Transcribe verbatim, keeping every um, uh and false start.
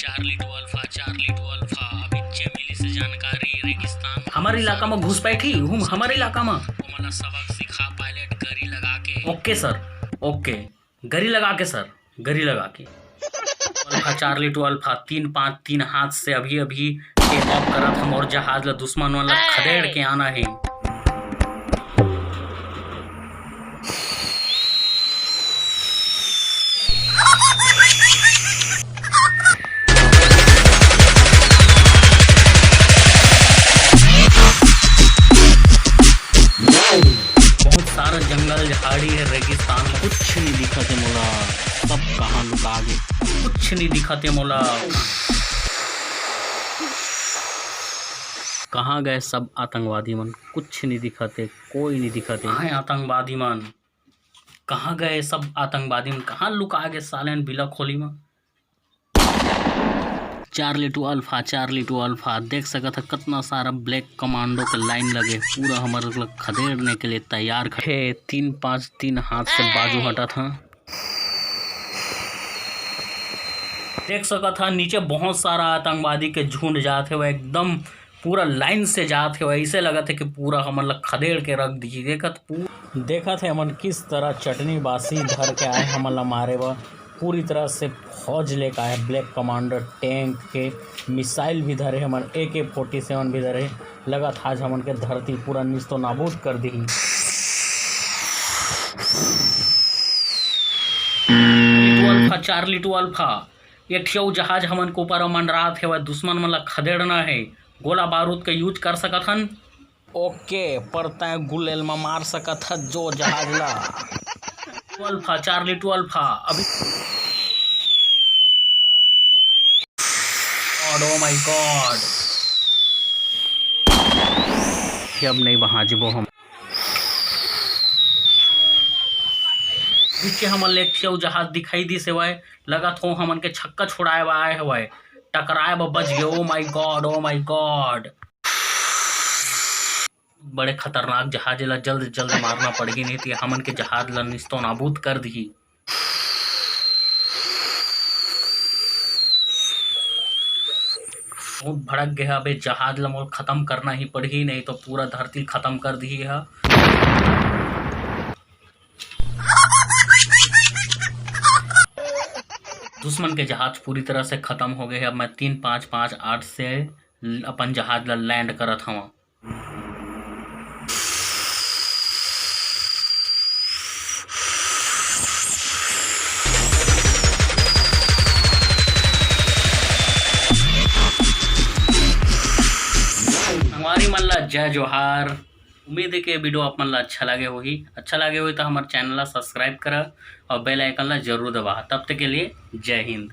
Charlie two alpha, Charlie two alpha, अभी चे मिली से जानकारी रेगिस्तान। हमर इलाका म घुसपैठी, हूँ हमर इलाका म। ओमन ला सबक सिखा पायलट गरी लगा के। ओके सर, ओके, गरी लगा के सर, गरी लगा के। अल्फा, चार्ली टू अल्फा, तीन पाँच तीन हाथ से अभी अभी टेक ऑफ करत हन अउ जहाज ला दुश्मन मन ला खदेड़ के आना हे। बहुत सारा जंगल झाड़ी हे, रेगिस्तान म कुछ नहीं दिखत हे मोला। सब कहाँ लुका गे, कुछ नहीं दिखत हे मोला। कहाँ गए सब आतंकवादी मन? कुछ नहीं दिखत हे, कोई नहीं दिखत हे। कहाँ हे आतंकवादी मन? कहाँ गए सब आतंकवादी मन? कहाँ लुका गे साले मन बिला खोली म? Charlie two alpha, Charlie two alpha, देख सकत ह कतना सारा ब्लैक कमांडो के लाइन लगे, पूरा हमर लोग ला खदेड़ने के लिए तैयार खड़े हे। तीन पाँच तीन हाथ से बाजू हटत ह। देख सकत ह नीचे बहुत सारा आतंकवादी के झुंड जात हे, एकदम पूरा लाइन से जात हे, ऐसे लगत हे कि पूरा हमन ला खदेड़ के रख दिही। देखत पू-, देखत हे हमन किस तरह चटनी बासी धर के आए हमन ला मारे बर। पूरी तरह से फौज लेके आए, ब्लैक कमांडर टैंक के मिसाइल भी धरे हमन, ए के फोर्टी सेवन भी धरे। लगत आज हमन के धरती पूरा निस्तो नाबूद कर दिही। Charlie two alpha, Charlie two alpha, एक ठियो जहाज हमन के ऊपर मंडरात हेवय, दुश्मन मन ला खदेड़ना हे। गोला बारूद के यूज कर सकत हन। ओके, पर तैं गुलेल म मार सकत ह जो जहाज ला। Two alpha, Charlie two alpha, अभी गॉड, ओ माय गॉड। अब नहीं बाँचबो हम। पीछे हमन ले एक ठियो जहाज दिखाई दिस हेवय, लगत हो हमन के छक्का छुड़ाए बर आए हेवय, टकराए बर बच गे। ओ my God, oh my God. बड़े खतरनाक जहाज ला जल्द जल्द मारना पड़ही, नहीं तो हमन के जहाज ला निस्तो नाबूद कर दिही। बहुत भड़क गया, अबे जहाज ला मोल खत्म करना ही पड़ही, नहीं तो पूरा धरती खत्म कर दिही हा। दुश्मन के जहाज पूरी तरह से खत्म हो गए हे। अब मैं तीन पाँच पाँच आठ से ल-, अपन जहाज ला लैंड करत हवं। संगवारी मन ला जय जोहार। उम्मीद है कि ये वीडियो आप मन ला अच्छा लगे होही। अच्छा लगे होही तो हमर चैनल ला सब्सक्राइब करा और बेल आइकन ला जरूर दबा। तब तक के लिए जय हिंद।